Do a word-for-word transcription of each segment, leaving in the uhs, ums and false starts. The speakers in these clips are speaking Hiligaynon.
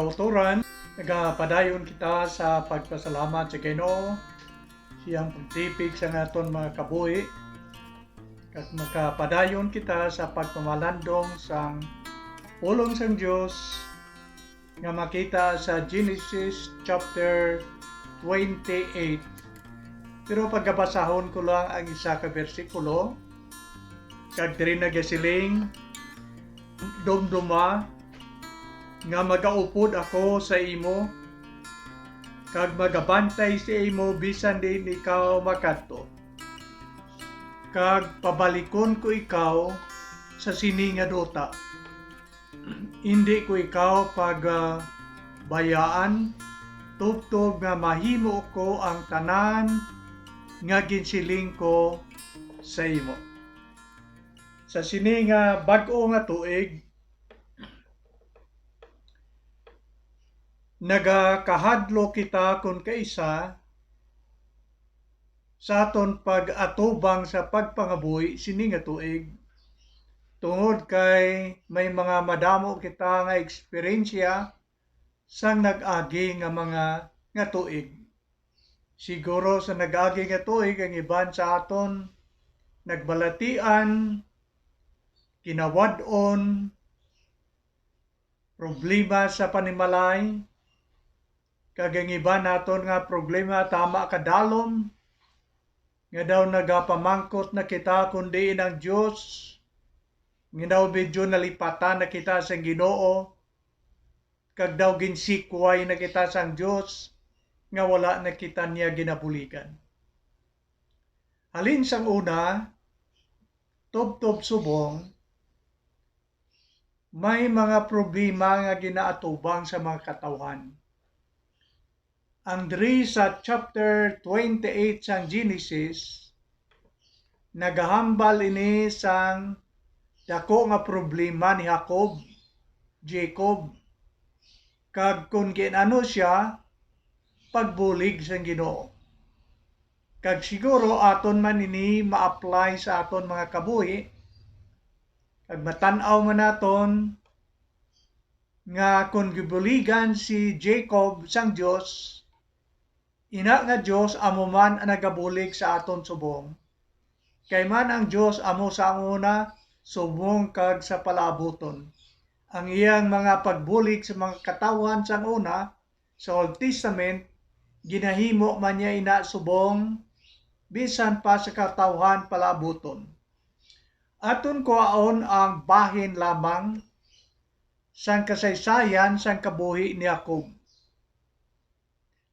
Kautoran, nagapadayon kita sa pagpasalamat sa Ginoo, siyang pagtipig sa aton mga kabuhi, kag magapadayon kita sa pagpamalandong sang pulong sang Dios nga makita sa Genesis chapter twenty-eight. Pero pagabasahon ko lang ang isa ka bersikulo, kag diri nagasiling, "Dumduma nga magaupod ako sa imo, kag magabantay sa imo bisan diin ikaw makadto, kag pabalikon ko ikaw sa sini nga duta. Indi ko ikaw pagabayaan, tubtob nga mahimo ko ang tanan nga ginsiling ko sa imo." Sa sini nga bag-o nga tuig, nagakahadlok kita kon kaisa sa aton pag-atubang sa pagpangabuhi sini nga tuig, tungod kay may mga madamo kita nga eksperyensya sang nag-agi nga mga nga tuig. Siguro sa nag-agi nga tuig, ang iban sa aton nagbalatian, kinawad-on, problema sa panimalay, kag ang iban naton nga problema tama kadalom, nga daw nagapamangkot na kita kon diin ang Dios, nga daw medyo nalipatan na kita sang Ginoo, kag daw ginsikway na kita sang Dios, nga wala na kita niya ginabuligan. Halin sang una, tubtob subong, may mga problema nga ginaatubang sa mga katawhan. Ang diri sa chapter twenty-eight sang Genesis, nagahambal ini sang dako nga problema ni Jacob, Jacob, kag kon gin-ano sia, pagbulig sang Ginoo. Kag siguro aton man ini ma-apply sa aton mga kabuhi, kag matan-aw man naton nga kon gibuligan si Jacob sang Dios, ina nga Dios amo man ang nagabulig sa aton subong. Kay man ang Dios amo sa una subong kag sa palaabuton. Ang iyang mga pagbulig sa mga katawhan sang una sa Old Testament, ginahimo man niya ina subong bisan pa sa katawhan palaabuton. Aton kuhaon ang bahin lamang sang kasaysayan sang kabuhi ni Jacob.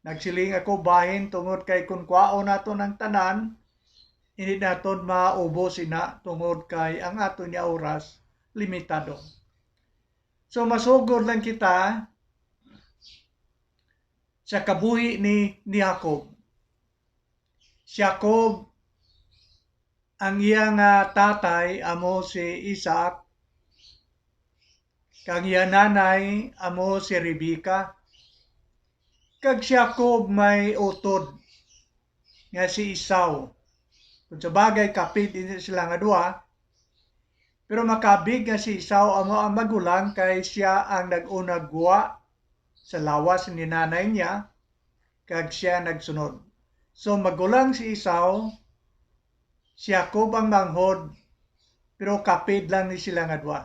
Nagsiling ako bahin tungod kay kon kwaon naton ang tanan, hindi naton maubos ina tungod kay ang aton nga oras limitado. So masugod lang kita sa kabuhi ni, ni Jacob. Si Jacob, ang iya nga tatay amo si Isaac, kag iya nanay amo si Rebecca, kag si Jacob may utod nga si Esau. Kung sa bagay, kapid ini sila nga duha, pero makabig nga si Esau amo ang magulang kay sia ang nag-una guwa sa lawas ni nanay niya, kag sia nagsunod. So, magulang si Esau, si Jacob ang manghod, pero kapid lang ni sila nga duha.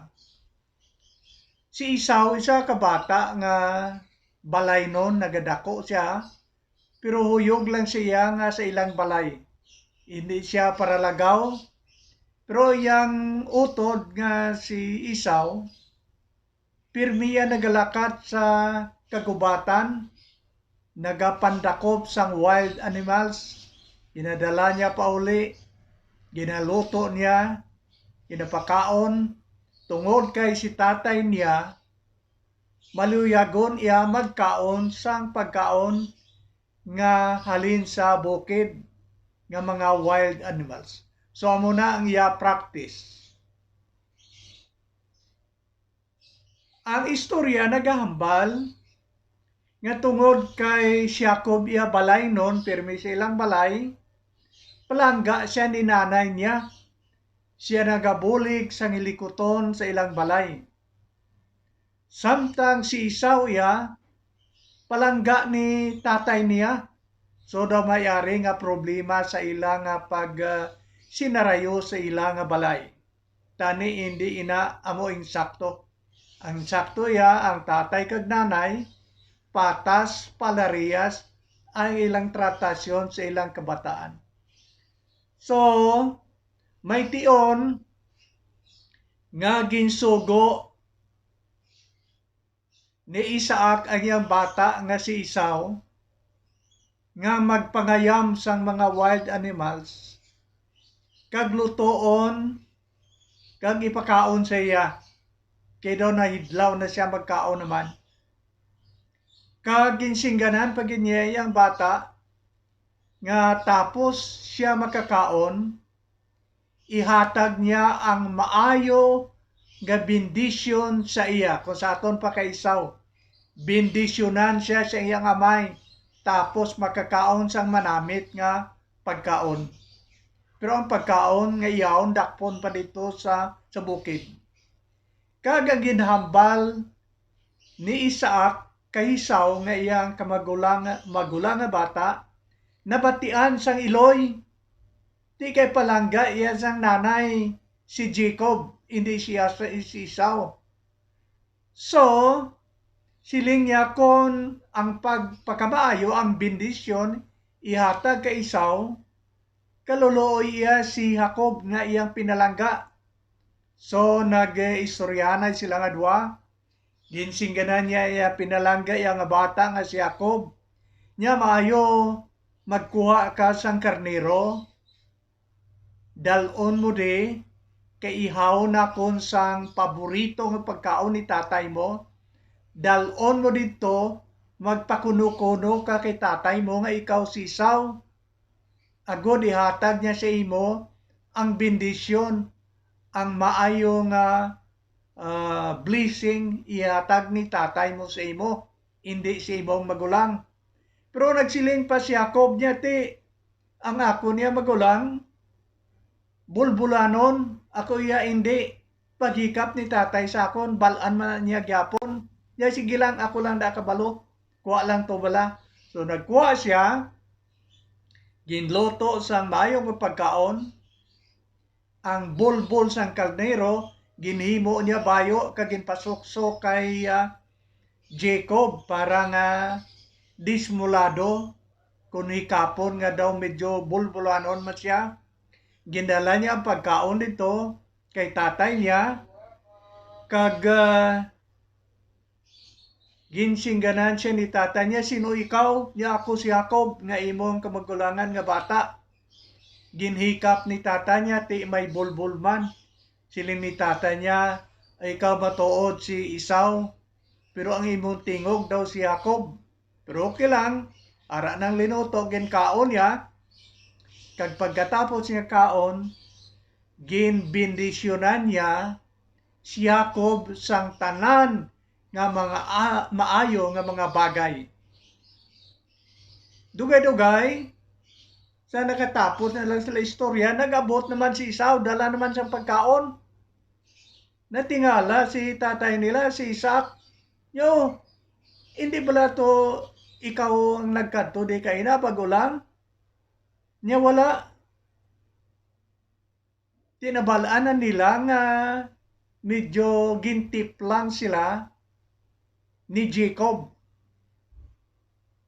Si Esau, isa ka bata nga balaynon, nagadako sia, pero huyog lang siya nga sa ilang balay. Hindi siya paralagaw, pero iyang utod nga si Esau, pirmi iya nagalakat sa kagubatan, nagapandakop sang wild animals, ginadala niya pauli, ginaluto niya, ginapakaon, tungod kay si tatay niya, maluyagon iya magkaon sang pagkaon nga halin sa bukid nga mga wild animals. So, amo na ang iya practice. Ang istorya nagahambal nga tungod kay si Jacob iya balaynon, pirmi sa ilang balay, palangga sia ni nanay niya. Sia nagabulig sang hilikuton sa ilang balay. Samtang si Esau iya, palangga ni tatay niya. So daw may ari nga problema sa ila nga pag, ah, sinarayo sa ila nga balay. Tani hindi ina amo insakto. Ang sakto iya ang tatay kag nanay, patas, palariyas ang ilang tratasyon sa ilang kabataan. So, may tion nga ginsugo ni Isaac ang iyang bata nga si Esau nga magpangayam sang mga wild animals kag lutoon kag ipakaon sa iya, kay daw nahidlaw na sia magkaon naman. Kag ginsingganan pa gid niya iyang bata nga tapos sia makakaon, ihatag niya ang maayo nga bendisyon sa iya. Kung sa aton pa kay Esau, bendisyonan sia sa iyang amay, tapos makakaon sang manamit nga pagkaon. Pero ang pagkaon nga iyahon dakpon pa dito sa, sa bukid. Kag ang ginhambal ni Isaac kay Esau nga iyang kamagulang, magulang nga bata, nabatian sang iloy. Di kay palangga iya sang nanay si Jacob, hindi siya sa, si Esau. So, siling niya, kon ang pagpakamaayo, ang bendisyon, ihatag kay Esau, kaluluoy iya si Jacob nga iyang pinalangga. So, nag-istoryahanay sila nga duha. Ginsingganan niya iya pinalangga iya nga bata nga si Jacob. Niya, maayo, magkuha ka sang karnero, dal-on mo di, kay ihawon nakon sang paborito nga pagkaon ni tatay mo. Dal-on mo didto, magpakuno-kuno ka kay tatay mo nga ikaw si Esau. Agod ihatag niya sa imo ang bendisyon, ang maayo nga, ah, blessing ihatag ni tatay mo sa imo, indi sa imong magulang. Pero nagsiling pa si Jacob niya, ti, ang ako niya magulang, bulbulanon, ako iya indi. Paghikap ni tatay sa akon, bal-an man niya gyapon. Niya, sige lang, ako lang da kabalo. Kuha lang to bala. So, nagkuha siya, ginluto sang maayo nga pagkaon, ang bulbol sang karnero, ginhimo niya bayo kag ginpasukso kay, ah, Jacob para nga dismulado, kun hikapon nga daw medyo bulbulanon man siya. Gindala niya ang pagkaon didto kay tatay niya, kag, ah, ginsingganan siya ni tatay niya, "Sino ikaw?" Niya, "Ako si Jacob, nga imong kamagulangan nga bata." Ginhikap ni tatay niya, ti may bulbol man. Siling ni tatay niya, "Ikaw matuod si Esau, pero ang imong tingog daw si Jacob." Pero okay lang, ara nang linuto, ginkaon niya. Kag pagkatapos niya kaon, ginbendisyonan niya si Jacob sang tanan nga mga a-, maayo nga mga bagay. Dugay-dugay, sa nakatapos na lang sila istorya, nag-abot naman si Esau, dala naman siyang pagkaon. Natingala si tatay nila, si Isaac, "Yo, hindi bala to ikaw ang nagkadto di kaina, bago lang?" Niya, "Wala." Tinabal-an na nila nga medyo gintiplang sila ni Jacob.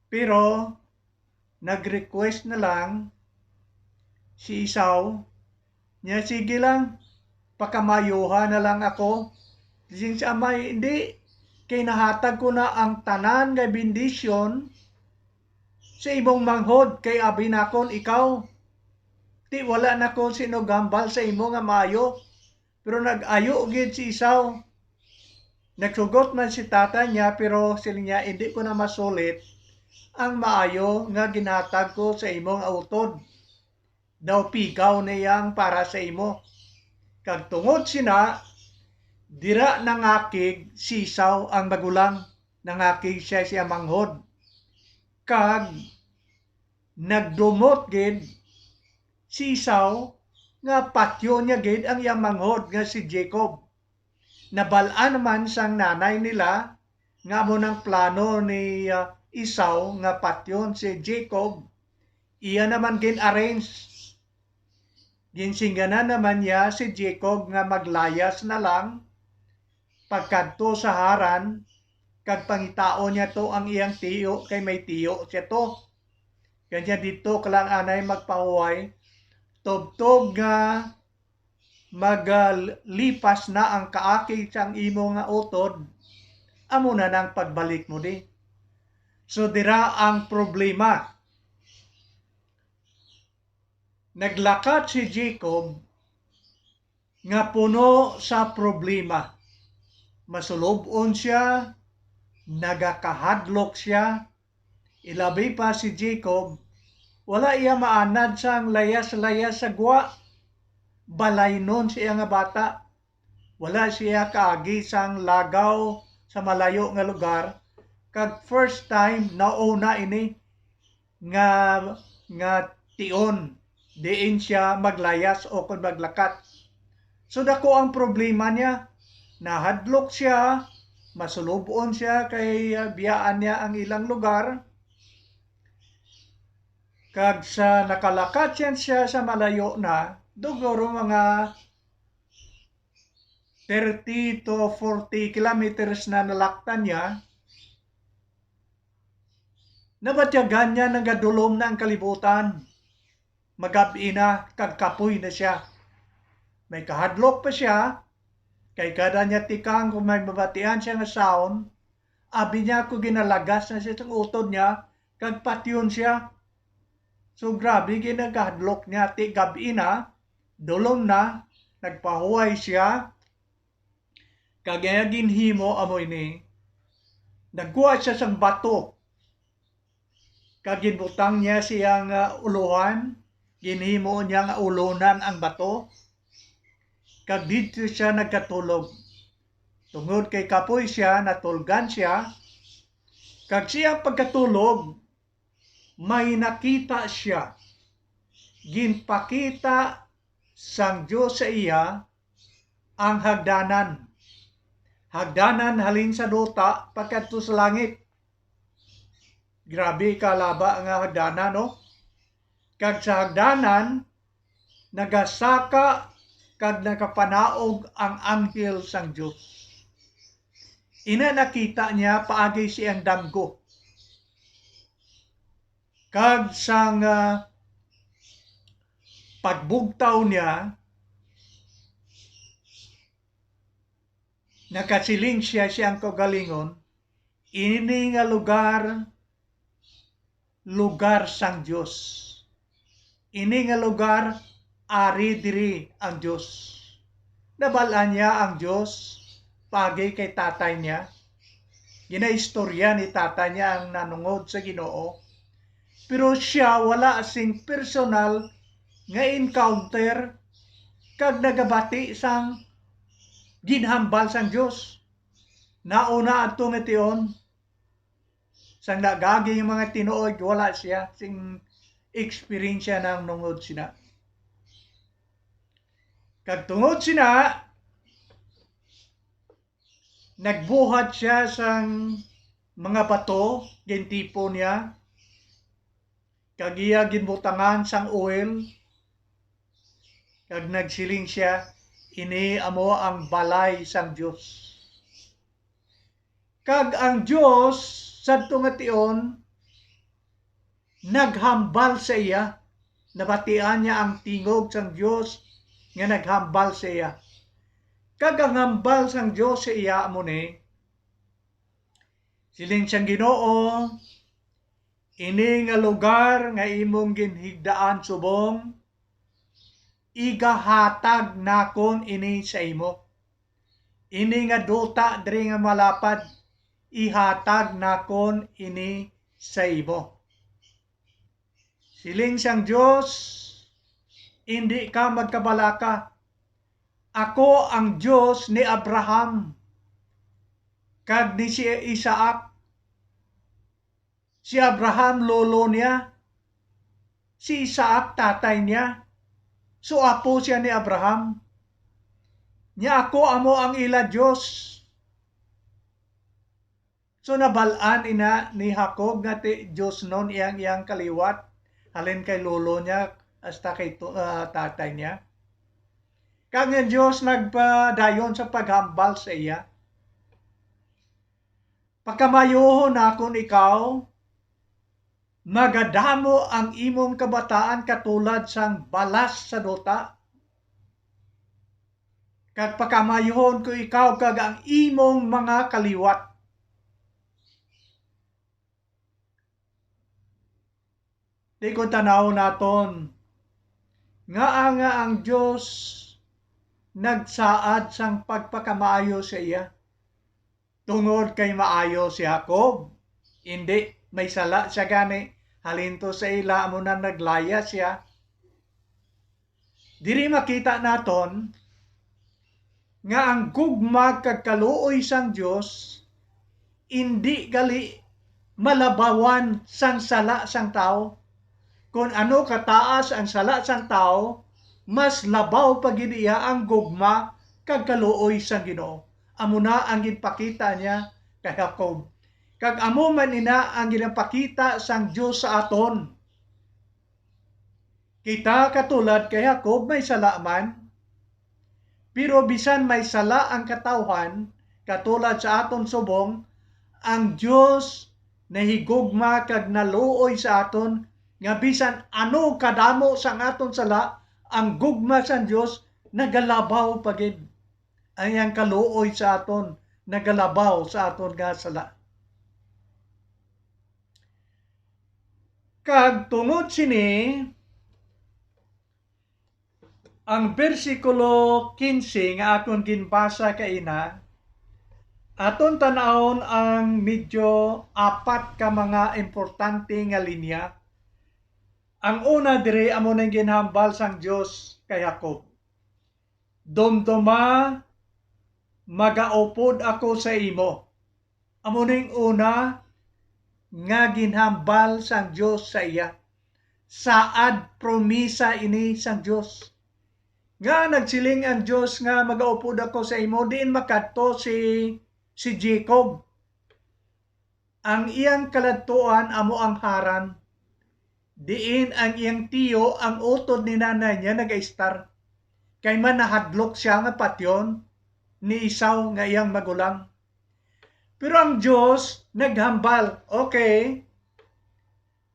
Pero nag-request na lang si Esau, niya, "Sige lang, pakamayuha na lang ako." Siling si amay, "Hindi, kay nahatag ko na ang tanan nga bendisyon sa imong manghod, kay abi nakon ikaw. Ti wala na ko sino gambal sa imo nga maayo." Pero nag-ayo gid si Esau. Nagsugot man si tatay niya, pero siling niya, "Hindi ko na masulit ang maayo nga ginhatag ko sa imo nga utod. Daw pigaw na iya ang para sa imo." Kag tungod sina, dira nangakig si Esau ang magulang, nangakig siya siya manghod. Kag nagdumot gid si Esau nga patyon niya gid ang iyang manghod nga si Jacob. Nabal-an naman sang nanay nila nga amo nang plano ni, ah, Esau nga patyon si Jacob, iya naman gin-arrange. Ginsingganan naman niya si Jacob nga maglayas na lang pagkadto sa Haran, kag pangitaon niya to ang iyang tiyo, kay may tiyo siya to. Kanya dito ka lang anay magpahuway, tubtob nga maglipas na ang kaakig sang imo nga utod, amo na nang pagbalik mo di. So, dira ang problema. Naglakat si Jacob nga puno sa problema. Masulub-on siya, nagakahadlok siya, ilabi pa si Jacob, wala iya maanad sang layas-layas sa gwa. Balaynon siya nga bata. Wala siya kaagi sang lagaw sa malayo nga lugar, kag first time nauna ini nga, nga tion diin siya maglayas o kon maglakat. So, dako ang problema niya. Nahadlok siya, masulub-on siya kay, ah, biyaan niya ang ilang lugar. Kag sa nakalakat siya, siya sa malayo na, duguro mga thirty to forty kilometers na nalaktan niya, nabatyagan niya nagadulom na ang kalibutan. Magab-i na kag kapoy na siya. May kahadlok pa siya, kay kada niya tikang kung may mabatian siya nga sound, abi niya kung ginalagas na siya sang utod niya, kag patyon siya. So, grabe, ginagahadlok niya, ti gab-i na, dulom na, nagpahuway siya, kag iya ginhimo amo ini, nagkuha siya sang bato, kag ginbutang niya sa iyang, ah, ulohan, ginhimo niya nga ulonan ang bato, kag didto siya nagkatulog. Tungod kay kapoy siya, natulgan siya, kag sa iyang pagkatulog, may nakita siya. Ginpakita sang Dios sa iya ang hagdanan. Hagdanan halin sa duta pakadto sa langit. Grabe ka laba nga hagdanan, no? Kag sa hagdanan, nagasaka kag nakapanaog ang anghel sang Dios. Ina nakita niya paagi sa iyang damgo. Kag sang, ah, pagbugtaw niya, nakasiling siya sa iyang kaugalingon, "Ini nga lugar, lugar sang Dios. Ini nga lugar, ari diri ang Dios." Nabal-an niya ang Dios paagi kay tatay niya. Ginaistorya ni tatay niya ang nanungod sa Ginoo. Pero siya wala sing personal nga encounter kag nagabati sang ginhambal sang Dios. Nauna adto nga tion, sang nagagi nga mga tinuod, wala siya sing eksperyensya nang nungod sina. Kag tungod sina, nagbuhat siya sang mga bato, gintipon niya, kag iya ginbutangan sang oil, kag nagsiling siya, "Ini amo ang balay sang Dios." Kag ang Dios sadto nga tion naghambal sa iya. Nabatian niya ang tingog sang Dios nga naghambal sa iya. Kag ang hambal sang Dios sa iya amo ni, siling sang Ginoo, "Ini nga lugar nga imong ginhigdaan subong, igahatag nakon ini sa imo. Ini nga duta diri nga malapad, ihatag nakon ini sa imo." Siling sang Dios, "Indi ka magkabalaka. Ako ang Dios ni Abraham kag ni si Isaac." Si Abraham lolo niya, si Isaac tatay niya. So, apo siya ni Abraham. Nya ako amo ang ila Dios. So, nabal-an ina ni Jacob nga ti Dios non iyang, iyang kaliwat, halin kay lolo niya hasta kay tu-, ah, tatay niya. Kag ang Dios nagpadayon sa paghambal sa iya, "Pakamayohon nakon ikaw, magadamo ang imong kabataan katulad sang balas sa duta, kag pakamayohon ko ikaw kag ang imong mga kaliwat." Di ko tanaw naton nga, nga ang Dios nagsaad sang pagpakamaayo sa iya. Tungod kay maayo si Jacob, indi may sala siya gani, halin to sa ila amo na naglaya siya. Diri makita naton nga ang gugma kag kaluoy sang Dios indi gali malabawan sang sala sang tawo. Kon ano kataas ang sala sang tawo, mas labaw pa gid iya ang gugma kag kaluoy sang Ginoo. Amo na ang ginpakita niya kay Jacob. Kag amo man ina ang ginapakita sang Dios sa aton. Kita, katulad kay Jacob, may sala man. Pero bisan may sala ang katawhan, katulad sa aton subong, ang Dios nahigugma kag naluoy sa aton, nga bisan ano kadamo sang aton sala, ang gugma sang Dios nagalabaw pa gid. Ang iyang kaluoy sa aton nagalabaw sa aton nga sala. Kag tungod sini, ang bersikulo quince nga akon ginbasa kaina, aton tan-awon ang medyo apat ka mga importante nga linya. Ang una diri amo ning ginhambal sang Dios kay Jacob, "Dumduma, magaupod ako sa imo." Amo ning una nga ginhambal sang Dios sa iya. Saad, promisa ini sang Dios. Nga nagsiling ang Dios nga, "Magaupod ako sa imo," diin makadto si, si Jacob? Ang iyang kaladtuan amo ang Haran, diin ang iyang tiyo, ang utod ni nanay niya, nagaistar, kay man nahadlok sia nga patyon ni Esau nga iyang magulang. Pero ang Dios naghambal, "Okay,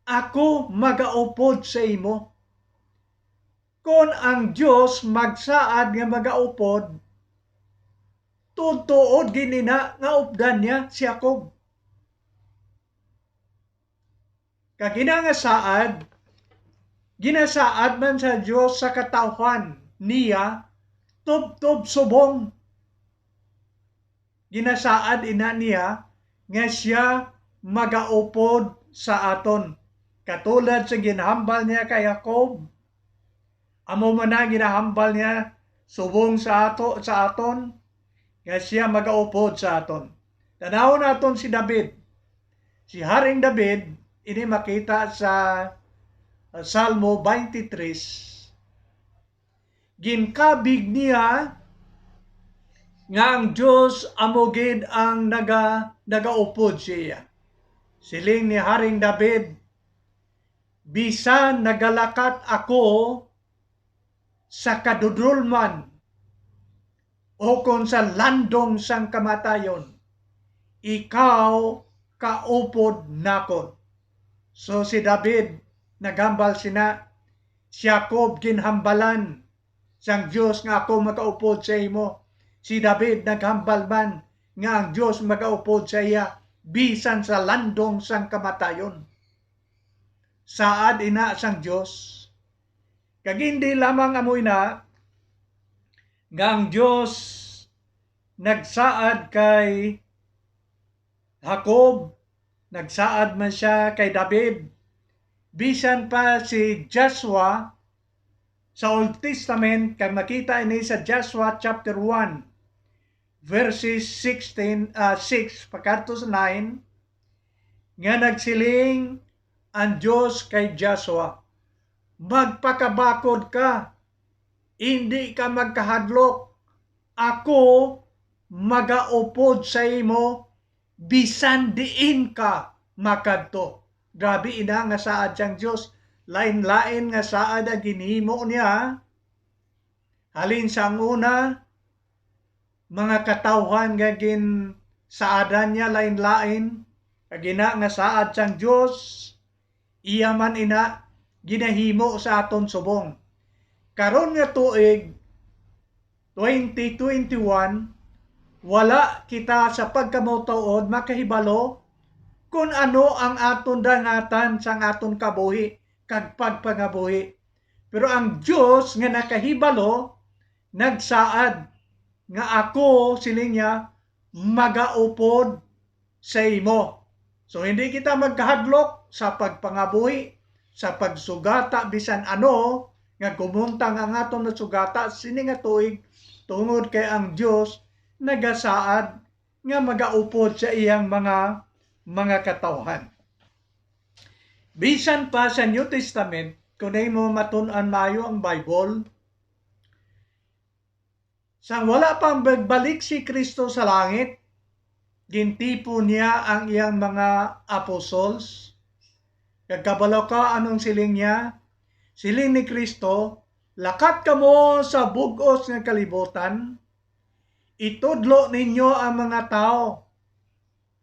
ako magaupod sa imo." Kon ang Dios magsaad nga magaupod, tuod-tuod gid ina nga updan niya si Jacob. Kag ina nga saad, ginasaad man sa Dios sa katawhan niya tubtob subong. Ginasaad ina niya nga sia magaupod sa aton, katulad sa ginhambal niya kay Jacob. Amo man ang ginahambal niya subong sa ato, sa aton, nga sia magaupod sa aton. Tanawon naton si David. Si Haring David, ini makita sa, uh, Salmo twenty-three. Ginkabig niya nga ang Dios amo gid ang naga-, nagaupod sa iya. Siling ni Haring David, "Bisan nagalakat ako sa kadudolman, ukon sa landong sang kamatayon, ikaw kaupod nakon." So, si David naghambal sina, si Jacob ginhambalan sang Dios nga, "Ako magaupod sa imo." Si David naghambal man nga ang Dios magaupod sa iya bisan sa landong sang kamatayon. Saad ina sang Dios. Kag hindi lamang amo ina nga ang Dios nagsaad kay Jacob, nagsaad man sia kay David. Bisan pa si Joshua sa Old Testament, kag makita ini sa Joshua chapter one, verses sixteen, ah, six pakadto sa nine, nga nagsiling ang Dios kay Joshua, "Magpakabakod ka, indi ka magkahadlok. Ako magaupod sa imo bisan diin ka makadto. Grabe ina nga saad sang Dios. Lain-lain nga saad ang ginhimo niya. Halin sang una, mga katawhan nga ginsaadan niya lain-lain, kag ina nga saad sang Dios, iya man ina ginahimo sa aton subong. Karon nga tuig, twenty twenty-one, wala kita sa pagkamatuod makahibalo kon ano ang aton dangatan sang aton kabuhi kag pagpangabuhi. Pero ang Dios nga nakahibalo nagsaad nga ako, siling niya, magaupod sa imo. So, hindi kita magkahadlok sa pagpangabuhi, sa pagsugata, bisan ano nga gumuntang ang aton nasugata sini nga tuig, tungod kay ang Dios nagasaad nga magaupod sa iyang mga, mga katawhan. Bisan pa sa New Testament, kung imo matun-an maayo ang Bible, sang wala pa magbalik si Kristo sa langit, gintipon niya ang iyang mga apostles. Kag kabalo ka anong siling niya? Siling ni Kristo, "Lakat kamo sa bug-os nga kalibutan, itudlo ninyo ang mga tawo.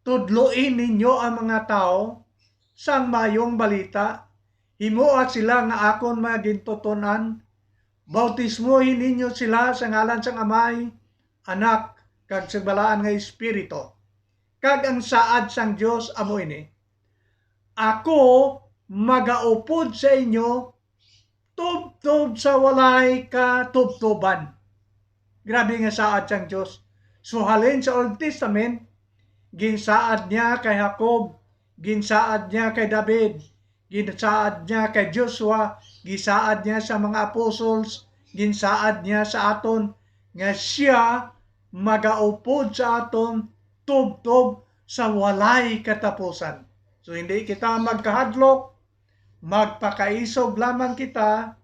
Tudloi ninyo ang mga tawo sang maayong balita. Himoa sila nga akon mga gintuton-an. Bautismohi ninyo sila sa ngalan sang Amay, Anak, kag sa Balaan nga Espiritu." Kag ang saad sang Dios amo ini, "Ako magaupod sa inyo tubtob sa walay katubtoban." Grabe nga saad sang Dios. So, halin sa Old Testament, ginsaad niya kay Jacob, ginsaad niya kay David, ginsaad niya kay Joshua, gisaad niya sa mga apostles, ginsaad niya sa aton nga siya magaupod sa aton tubtob sa walay katapusan. So, hindi kita magkahadlok, magpakaisog lamang kita,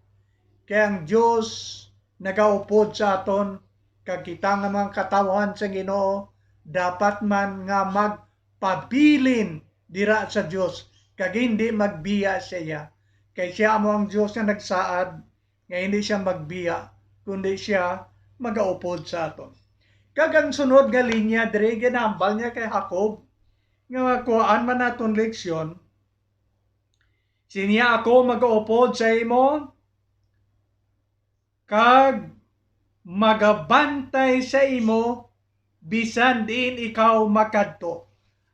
kay ang Dios nagaupod sa aton, kag kita nga mga katawhan sa Ginoo dapat man nga magpabilin dira sa Dios, kag hindi magbiya sa iya. Kay siya amo ang Dios nga nagsaad nga hindi siya magbiya, kundi siya magaupod sa aton. Kag ang sunod nga linya diri, ginahambal niya kay Jacob, nga kuhaan man naton leksyon, "Sinya ako magaupod sa imo, kag magabantay sa imo bisan diin ikaw makadto."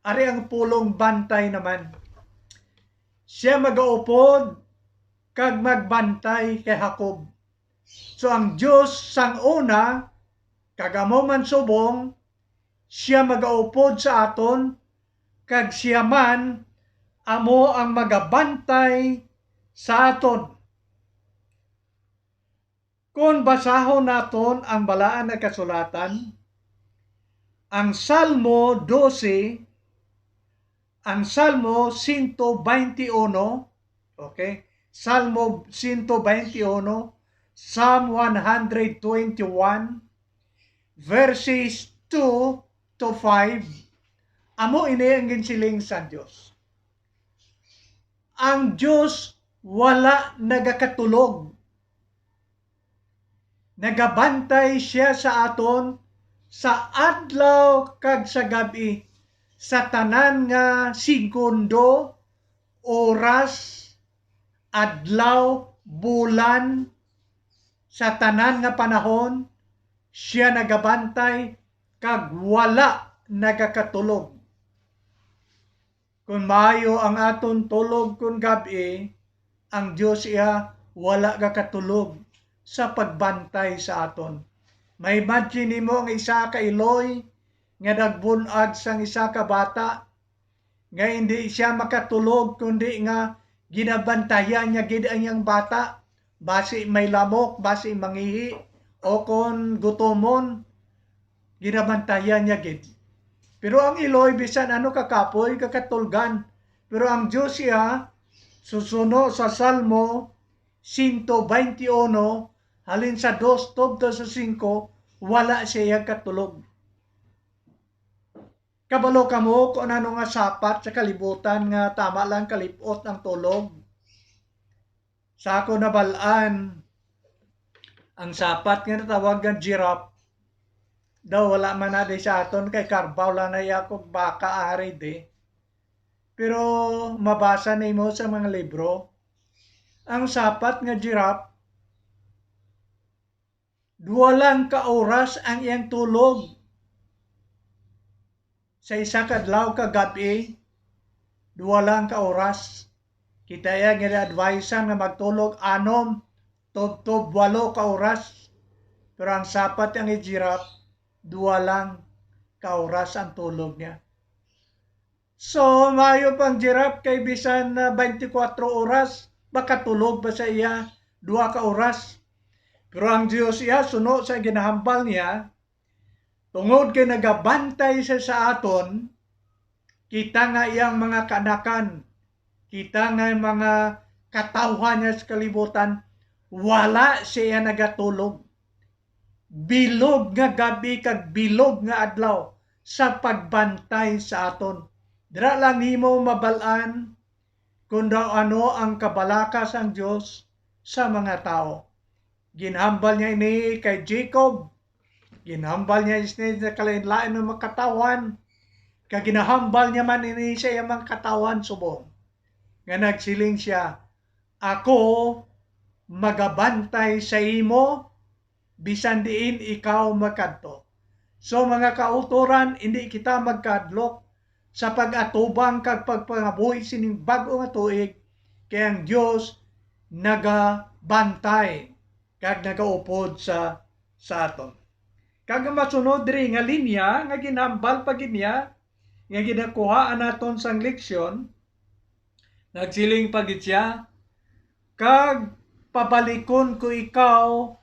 Ari ang pulong bantay naman. Siya magaupod kag magbantay kay Jacob. So, ang Dios sang una, kag amo man subong, siya magaupod sa aton, kag siya man amo ang magabantay sa aton. Kon basahon naton ang Balaan nga Kasulatan, ang Salmo dose, ang Salmo sento baynte uno, okay? Salmo sento baynte uno, Psalm one hundred twenty-one, verses two to five, amo ini ang ginsiling sa Dios. Ang Dios wala nagakatulog. Nagabantay siya sa aton sa adlaw kag sa gab-i, sa tanan nga segundo, oras, adlaw, bulan, sa tanan nga panahon, siya nagabantay kag wala nagakatulog. Kon maayo ang aton tulog kon gab-i, ang Dios iya wala gakatulog sa pagbantay sa aton. Ma-imagine nimo ang isa ka iloy nga nagbun-ag sang isa ka bata, nga indi siya makatulog, kundi nga ginabantayan niya gid ang iyang bata, basi may lamok, basi mangihi, o kon gutomon, ginabantayan niya gid. Pero ang iloy, bisan ano ka kapoy, kakatulgan. Pero ang Dios iya, susuno sa Salmo sento baynte uno, halin sa dos tubto sa singko, wala siya katulog. Kabalo kamo kung ano nga sapat sa kalibutan nga tama lang kalipot ang tulog? Sa ako nabal-an, ang sapat nga natawag nga giraffe, daw wala man na di sa aton kay karbaw lang na iya kog baka ari di. Pero mabasa nimo sa mga libro, ang sapat nga giraffe, duha lang ka oras ang iyang tulog. Sa isa ka adlaw ka gab-i, duha lang ka oras. Kita iya nga advisean nga magtulog anom, tubtob walo ka oras. Pero ang sapat ang giraffe, duha lang ka oras ang tulog niya. So, maayo pang giraffe kay bisan na twenty-four oras, makatulog pa sa iya duha ka oras. Pero ang Dios iya, suno sa ginahambal niya, tungod kay nagabantay siya sa aton, kita nga iyang mga kaanakan, kita nga mga katawhan niya sa kalibutan, wala siya nagatulog. Bilog nga gab-i kag bilog nga adlaw sa pagbantay sa aton. Dira lang nimo mabal-an kung daw ano ang kabalaka sang Dios sa mga tawo. Ginhambal niya ini kay Jacob. Ginhambal niya ini sa kalain-lain nga mga katawhan. Kag ginahambal niya man ini sa iyang mga katawhan subong nga nagsiling siya, "Ako magabantay sa imo bisan diin ikaw makadto." So, mga kautoran, indi kita magkadlok sa pag-atubang kag pagpangabuhi sining bag-o nga tuig, kay ang Dios nagabantay kag nagaupod sa, sa aton. Kag ang masunod diri nga linya nga ginhambal pa gid niya, nga ginakuhaan naton sang leksyon, nagsiling pa gid siya, "Kag pabalikon ko ikaw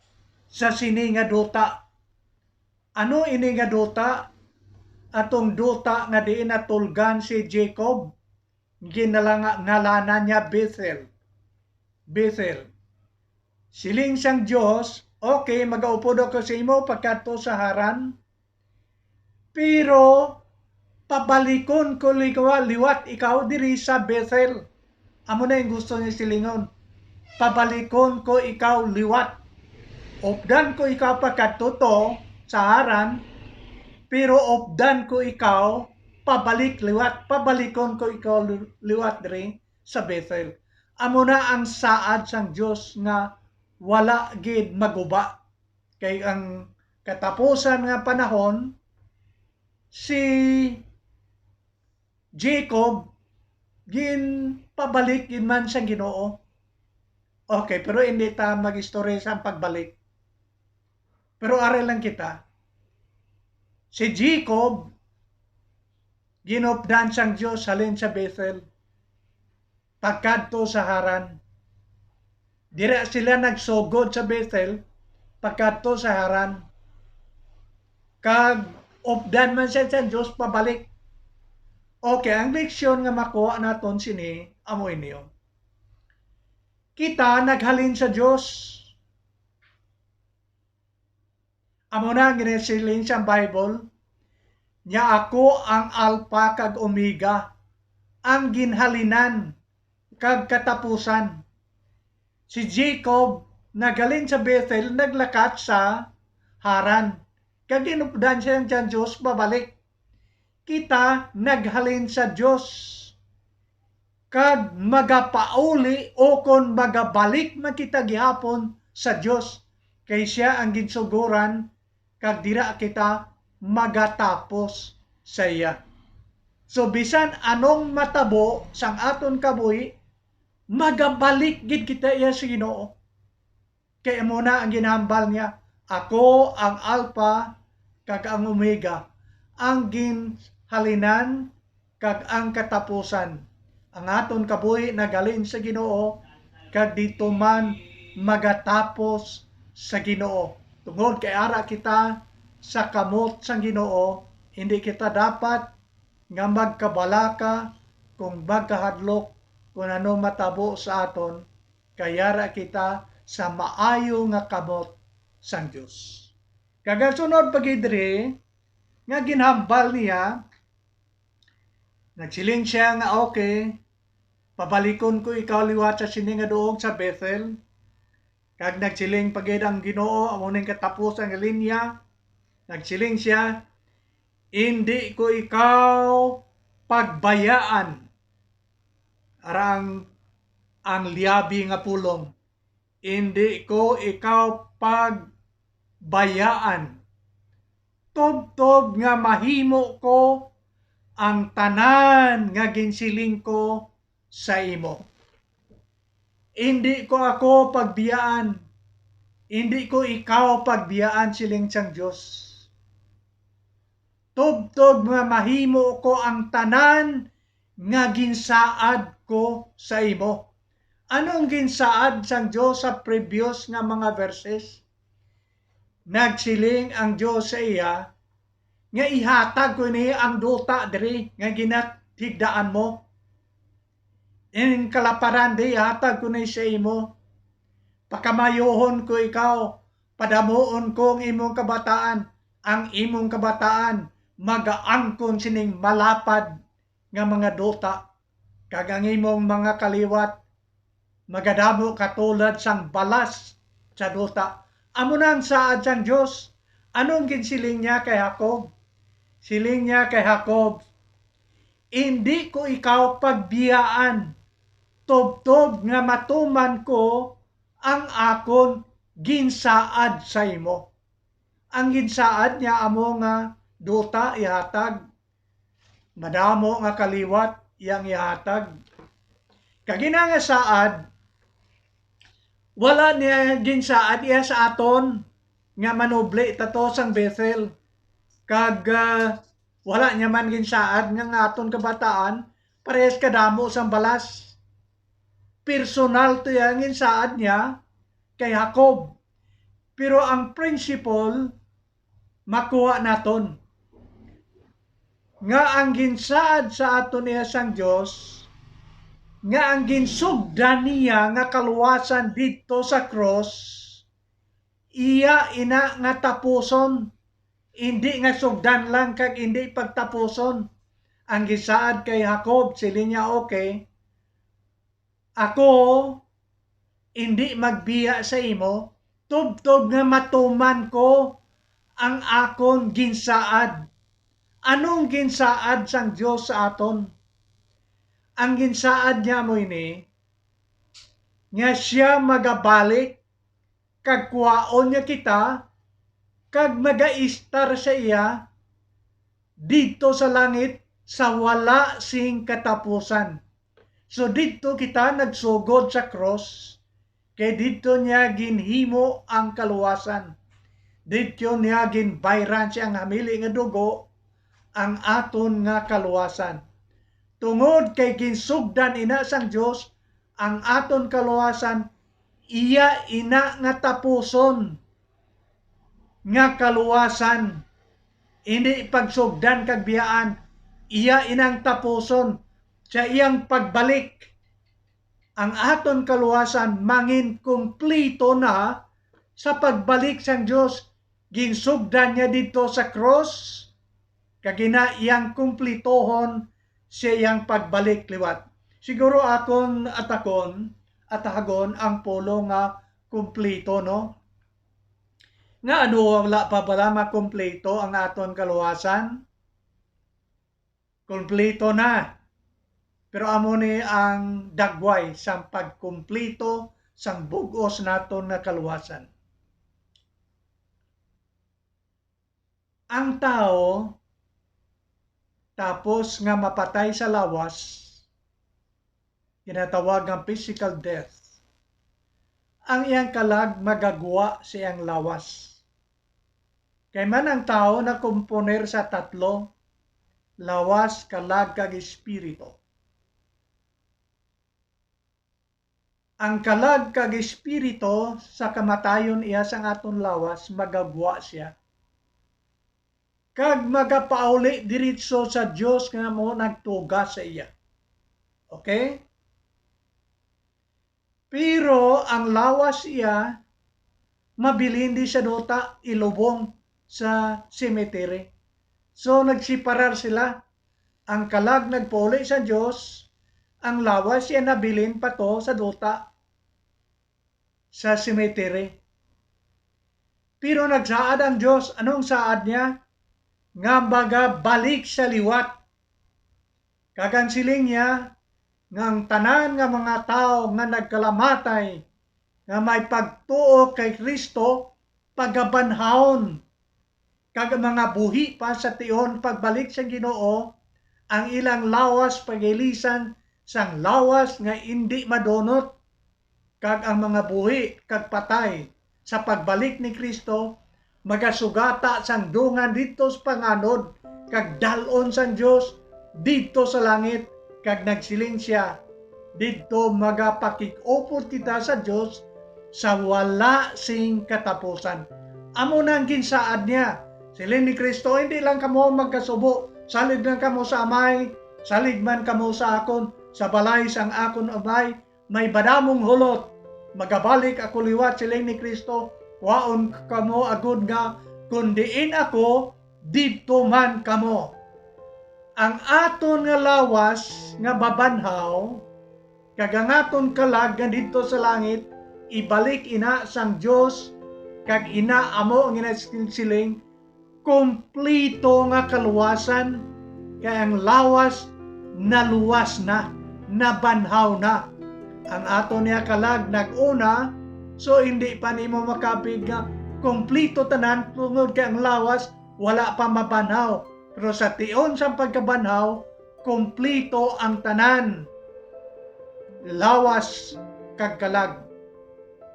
sa sini nga duta." Ano ini nga duta? Atong duta nga diin natulgan si Jacob, ginalanga-, ngalanan niya Bethel. Bethel. Siling sang Dios, "Okay, magaupod ako sa imo pagkadto sa Haran, pero pabalikon ko liwa-, liwat ikaw diri sa Bethel." Amo na yung gusto niya silingon, "Pabalikon ko ikaw liwat. Updan ko ikaw pagkadto to sa Haran, pero updan ko ikaw pabalik liwat, pabalikon ko ikaw li-, liwat diri sa Bethel." Amo na ang saad sang Dios nga wala gid maguba. Kay ang katapusan nga panahon, si Jacob ginpabalik gid man sang Ginoo. Okay, pero hindi ta mag-istorya sa pagbalik. Pero ari lang kita. Si Jacob, ginupdan sang Dios halin sa Bethel pagkadto sa Haran. Dira sila nagsugod sa Bethel pagkadto sa Haran. Kag updan man siya sa Dios pabalik. Okay, ang leksyon nga makuha naton sini amo ini. Kita naghalin sa Dios. Amo na ang ginasiling sang Bible, "Nya ako ang Alpha kag Omega, ang ginhalinan kag katapusan." Si Jacob naghalin sa Bethel, naglakat sa Haran, kag ginupdan siya sang Dios babalik. Kita naghalin sa Dios, kag magapauli ukon magabalik man kita gihapon sa Dios, kay sia ang ginsugoran, kag dira kita magatapos sa iya. So, bisan anong matabo sang aton kabuhi, magabalik gid kita iya sa Ginoo. Kay amo na ang ginhambal niya, "Ako ang Alpha kag ang Omega, ang ginhalinan kag ang katapusan." Ang aton kabuhi naghalin sa Ginoo, kag didto man magatapos sa Ginoo. Tungod kay ara kita sa kamot sang Ginoo, hindi kita dapat nga magkabalaka kung magkahadlok kung ano matabo sa aton, kay ara kita sa maayo nga kamot sang Dios. Kag ang sunod pa gid diri nga ginhambal niya, Nagsiling sia nga, "Okay, pabalikon ko ikaw liwat sa sini nga duog sa Bethel." Kag nagsiling pa gid ang Ginoo, amo ning katapos ang linya. Nagsiling sia, "Indi ko ikaw pagbayaan." Arang ang liabi nga pulong, "Indi ko ikaw pagbayaan, tubtob nga mahimo ko ang tanan nga ginsiling ko sa imo." Indi ko ako pagbiyaan, indi ko ikaw pagbiyaan, siling sang Dios. Tubtob nga mahimo ko ang tanan nga ginsaad ko sa imo. Ano ang ginsaad sang Dios sa previous nga mga verses? Nagsiling ang Dios sa iya nga ihatag ko ni ang duta diri nga ginahigdaan mo. Ining kalaparan di ihatag ko ni sa imo. Pakamayohon ko ikaw, padamuon ko ang imong kabataan, ang imong kabataan magaangkon sining malapad nga mga duta, kag ang imong mga kaliwat magadamo katulad sang balas sa duta. Amo na ang saad sang Dios. Ano ang ginsiling niya kay Jacob? Siling niya kay Jacob, "Indi ko ikaw pagbiyaan, tubtob nga matuman ko ang akon ginsaad sa imo." Ang ginsaad niya amo nga duta ihatag, madamo nga kaliwat iyang ihatag. Kag ina nga saad, wala niya ginsaad iya sa aton nga manubli ta to sang Bethel. Kag, ah, wala niya man ginsaad nga, nga aton kabataan parehas kadamo sang balas. Personal to iya nga ginsaad niya kay Jacob. Pero ang principle, makuha naton nga ang ginsaad sa aton iya sang Dios, nga ang ginsugdan niya nga kaluwasan didto sa krus, iya ina nga tapuson, indi nga sugdan lang kag indi pagtapuson. Ang gisaad kay Jacob, siling niya, "Okay, ako indi magbiya sa imo, tubtob nga matuman ko ang akon ginsaad." Anong ginsaad sang Dios sa aton? Ang ginsaad niya mo ini, nga siya magabalik kag kuhaon niya kita, kag magaistar sa iya didto sa langit sa wala sing katapusan. So, didto kita nagsugod sa krus, kay didto niya ginhimo ang kaluwasan. Didto niya ginbayran sa iyang hamili nga dugo ang aton nga kaluwasan. Tungod kay ginsugdan ina sang Dios ang aton kaluwasan, iya ina nga tapuson nga kaluwasan, indi pagsugdan kag biyaan, iya inang tapuson sa iyang pagbalik. Ang aton kaluwasan mangin kumplito na sa pagbalik sang Dios. Ginsugdan niya didto sa krus, kag ina iyang kumplitohon sa iyang pagbalik liwat. Siguro akon atakon, atahagon ang pulong nga kumplito, no? Nga ano, wala pa bala makumplito ang aton kaluwasan? Kumplito na. Pero amo ni ang dagway sang pagkumplito sang bug-os naton nga kaluwasan. Ang tawo, tapos nga mapatay sa lawas, ginatawag nga physical death, ang iyang kalag magagwa sa iyang lawas. Kay man ang tawo nakomponer sa tatlo, lawas, kalag, kag espiritu. Ang kalag kag espiritu sa kamatayon iya sang aton lawas, magagwa siya. Kag magapauli diretso sa Dios nga mo nagtuga sa iya. Okay? Pero ang lawas iya, mabilin di sa duta, ilubong sa cemetery. So, nagseparar sila. Ang kalag nagpauli sa Dios, ang lawas iya nabilin pa to sa duta, sa cemetery. Pero nagsaad ang Dios. Anong saad niya? Nga magabalik sa liwat. Kag ang siling niya, nga ang tanan nga mga tawo nga nagkalamatay nga may pagtuo kay Cristo pagabanhawon, kag ang mga buhi pa sa tion pagbalik sa Ginoo, ang ilang lawas pagilisan sang lawas nga indi madunot, kag ang mga buhi kag patay sa pagbalik ni Cristo magasugata sang dungan didto sa panganod kag dal-on sang Dios didto sa langit, kag nagsiling sia, didto magapakig-upod kita sa Dios sa wala sing katapusan. Amo na ang ginsaad niya. Siling ni Cristo, "Hindi lang kamo magkasubo, salig lang kamo sa Amay, salig man kamo sa akon, sa balay sang akon Amay may madamong hulot. Magabalik ako liwat," siling ni Cristo, "kuhaon kamo agud nga kon diin ako, didto man kamo." Ang aton nga lawas nga babanhaw, kag ang aton kalag nga didto sa langit, ibalik ina sang Dios, kag ina amo ang ginasiling, kumplito nga kaluwasan, kay ang lawas naluwas na, nabanhaw na. Ang aton niya kalag nag-una, so hindi pa nimo makabig nga kumplito tanan, tungod kay ang lawas wala pa mabanhaw. Pero sa tion sang pagkabanhaw, kumplito ang tanan, lawas kag kalag,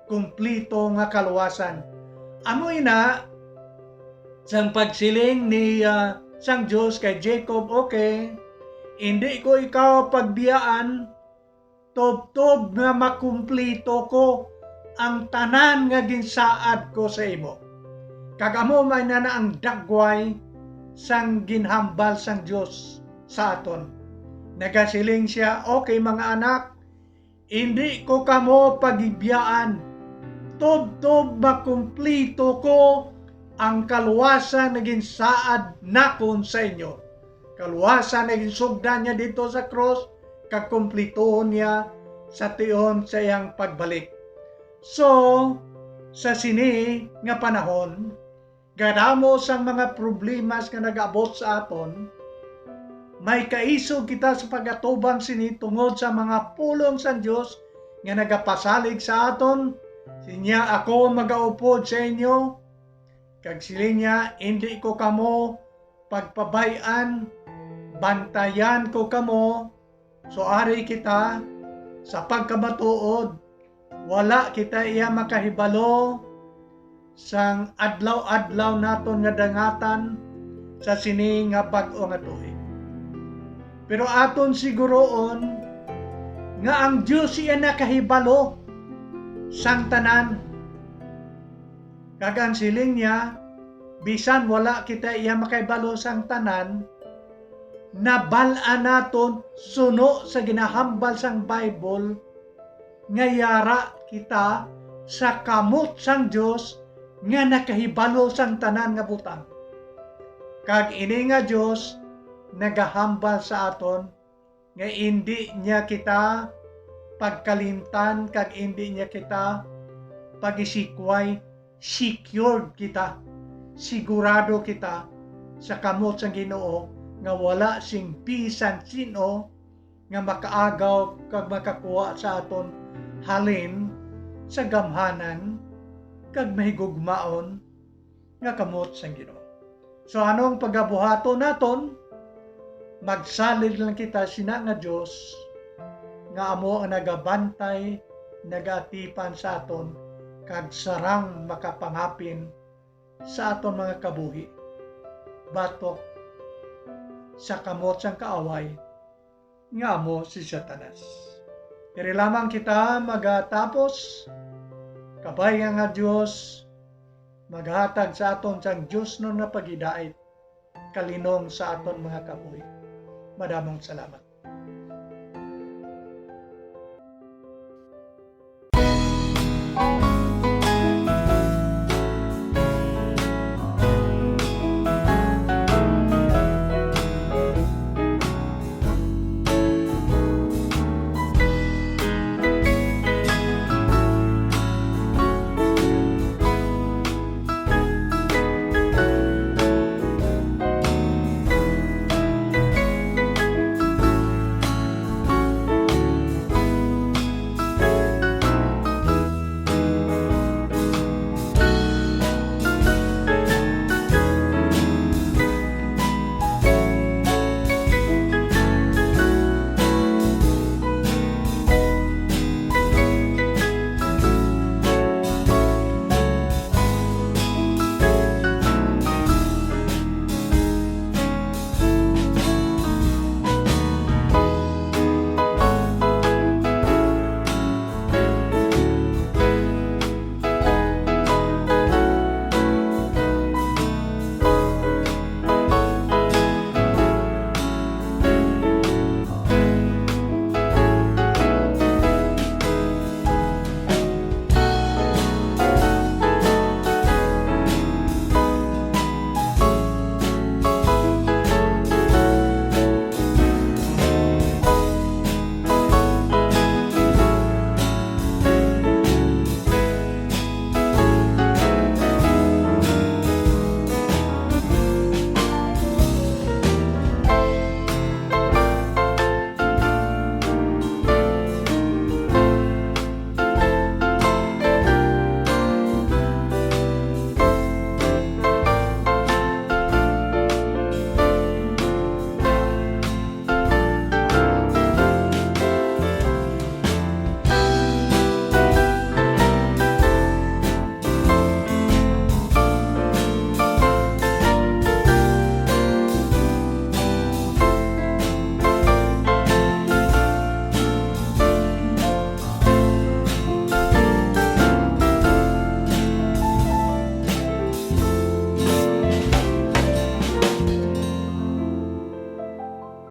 kumplito nga kaluwasan. Amo ina sang pagsiling ni, ah, sang Dios kay Jacob, "Okay, indi ko ikaw pagbiyaan, tubtob nga makumplito ko ang tanan nga ginsaad ko sa imo." Kag amo man na ang dagway sang ginhambal sang Dios sa aton. Nagasiling sia, "Okay, mga anak, indi ko kamo pagibiyaan, tubtob makumplito ko ang kaluwasan nga ginsaad nakon sa inyo." Kaluwasan nga ginsugdan niya didto sa krus, kag kumplituhon niya sa tion sa iyang pagbalik. So, sa sini nga panahon, kadamo sang mga problemas nga nag-abot sa aton, may kaisog kita sa pag-atubang sini tungod sa mga pulong sang Dios nga nagapasalig sa aton. Sinya, "Ako magaupod sa inyo," kag siling niya, "Indi ko kamo pagpabay-an, bantayan ko kamo." So, ari kita sa pagkamatuod, wala kita iya makahibalo sang adlaw-adlaw naton nga dangatan sa sini nga bag-o nga tuig. Pero aton siguroon nga ang Dios iya nakahibalo sang tanan. Kag ang siling niya, bisan wala kita iya makahibalo sang tanan, nabal-an naton suno sa ginahambal sang Bible nga yara kita sa kamot sang Dios nga nakahibalo sang tanan nga butang. Kag ini nga Dios nagahambal sa aton nga indi niya kita pagkalimtan kag indi niya kita pagisikway. Secured kita, sigurado kita sa kamot sang Ginoo nga wala sing bisan sin-o nga makaagaw kag makakuha sa aton halin sa gamhanan kag mahigugmaon nga kamot sang Ginoo. So, ano ang pagabuhaton naton? Magsalig lang kita sina nga Dios nga amo ang nagabantay, nagaatipan sa aton, kag sarang makapangapin sa aton mga kabuhi batok sa kamot sang kaaway nga amo si Satanas. Diri lamang kita magatapos. Kabay nga nga Dios maghatag sa aton sang diosnon nga paghidait, kalinong sa aton mga kabuhi. Madamong salamat.